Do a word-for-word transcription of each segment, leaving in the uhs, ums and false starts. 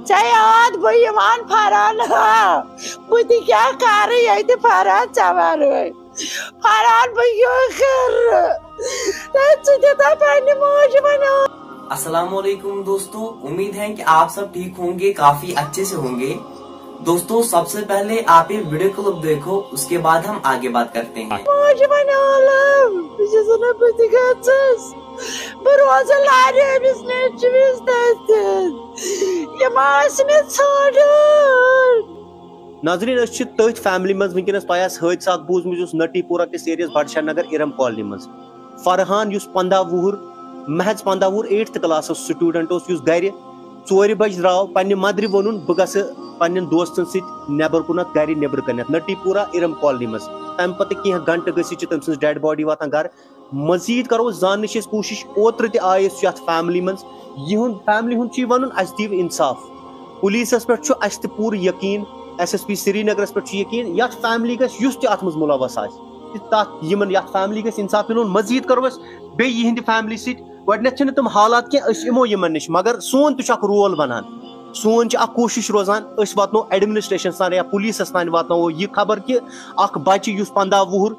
ژےٚ یاد بہٕ یِوان فرحان، ہا؟ بہٕ تہِ کیٛاہ کَرٕ ییٚتہِ فرحان ژےٚ وَرٲے؟ فرحان، بہٕ کیٛاہ کَرٕ؟ تہٕ ژٕ دِتہ پنٛنہِ ماجہِ وَنان۔ السلام علیکم دوستو, उम्मीद है कि आप सब ठीक होंगे, काफी अच्छे से होंगे. दोस्तों, सबसे पहले आप ये वीडियो क्लिप देखो, उसके बाद हम आगे बात करते हैं. ماجہِ وَنہِ عالم، بہٕ چھَس وَنان بہٕ تہِ گٔژھٕس، بہٕ روزٕ لارِ أمِس نیٚچوِس تَتہِ، یِم آسہِ مےٚ ژھانٛڈان۔ ناظرین، أسۍ چھِ تٔتھۍ فیملی منٛز وٕنکیٚنَس۔ تۄہہِ آسہِ حٲدثہٕ اکھ بوٗزمُت، یُس نٹی پورہ کِس ایریاہَس بڈشاہ نگر ارم کالنی منٛز فرحان، یُس پنٛداہ وُہُر، محض پنٛداہ وُہُر، ایٹتھ کلاسس سٹوڈنٹ اوس، یُس گرِ ژورِ بجہِ درٛاو، پننہِ مدرِ ووٚنُن بہٕ گژھٕ پننٮ۪ن دوستن سۭتۍ نٮ۪بر کُنتھ، گرِ نیبرٕ کنٮ۪تھ، نٹی پورہ ارم کالنی منٛز۔ تمہِ پتہٕ کینٛہہ گھنٹہٕ گٔژھِتھ چھِ تٔمۍ سٕنٛز ڈیڈ باڈی واتان گرٕ۔ مزید کرو أسۍ زاننٕچ أسۍ کوٗشش، اوترٕ تہِ آیہِ أسۍ یتھ فیملی منٛز، یِہُنٛد فیملی ہُنٛد چھُ یہِ ونُن اسہِ دِیِو انصاف۔ پولیسس پٮ۪ٹھ چھُ اسہِ تہِ پوٗرٕ یقین، ایس ایس پی سرینگرس پٮ۪ٹھ چھُ یقین، یتھ فیملی گژھِ یُس تہِ اتھ منٛز ملوث آسہِ، تہِ تتھ یِمن یتھ فیملی گژھِ انصاف مِلُن۔ مزید کرو أسۍ بیٚیہِ یِہنٛدِ فیملی سۭتۍ۔ گۄڈٕنیتھ چھِنہٕ تِم حالات کینٛہہ، أسۍ یِمو یِمن نِش، مگر سون تہِ چھُ اکھ رول بنان، سون چھِ اکھ کوٗشش روزان، أسۍ واتناوو ایڈمنسٹریشنس تام یا پولیسس تام واتناوو یہِ خبر کہِ اکھ بچہِ یُس پنٛداہ وُہُر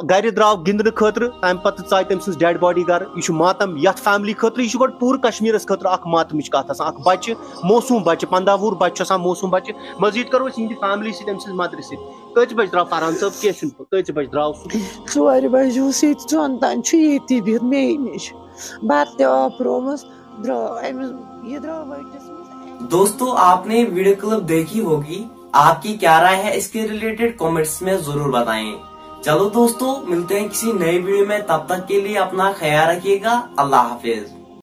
گرِ درٛاو گِنٛدنہٕ خٲطرٕ، تَمہِ پتہٕ ژاے تٔمۍ سٕنٛز ڈیڈ باڈی گرٕ۔ یہِ چھُ ماتم یتھ فیملی خٲطرٕ، یہِ چھُ گۄڈٕ پوٗرٕ کشمیرس خٲطرٕ اکھ ماتمٕچ کتھ آسان۔ اکھ بچہِ، موسوٗم بچہِ، پنٛداہ وُہُر بچہِ چھُ آسان موسوٗم بچہِ۔ مزید کرو أسۍ یِہنٛدِ فیملی سۭتۍ، أمۍ سٕنٛز مدرِ سۭتۍ۔ کٔژِ بجہِ درٛاو فرحان صٲب؟ کینٛہہ چھُنہٕ، کٔژِ بجہِ درٛاو سُہ؟ ژورِ بجہِ اوس ییٚتہِ ژۄن تام چھُ ییٚتی بِہِتھ مے نِش، بتہٕ تہِ آپرومس، درٛاو أمِس، یہِ درٛاو وٲتِس منٛز۔ दोस्तों, आपने वीडियो क्लिप देखी होगी, आपकी क्या राय है इसके रिलेटेड कमेंट्स में जरूर बताएं. चलो दोस्तों, मिलते हैं किसी नए वीडियो में, तब तक के लिए अपना ख्याल रखिएगा. अल्लाह हाफिज.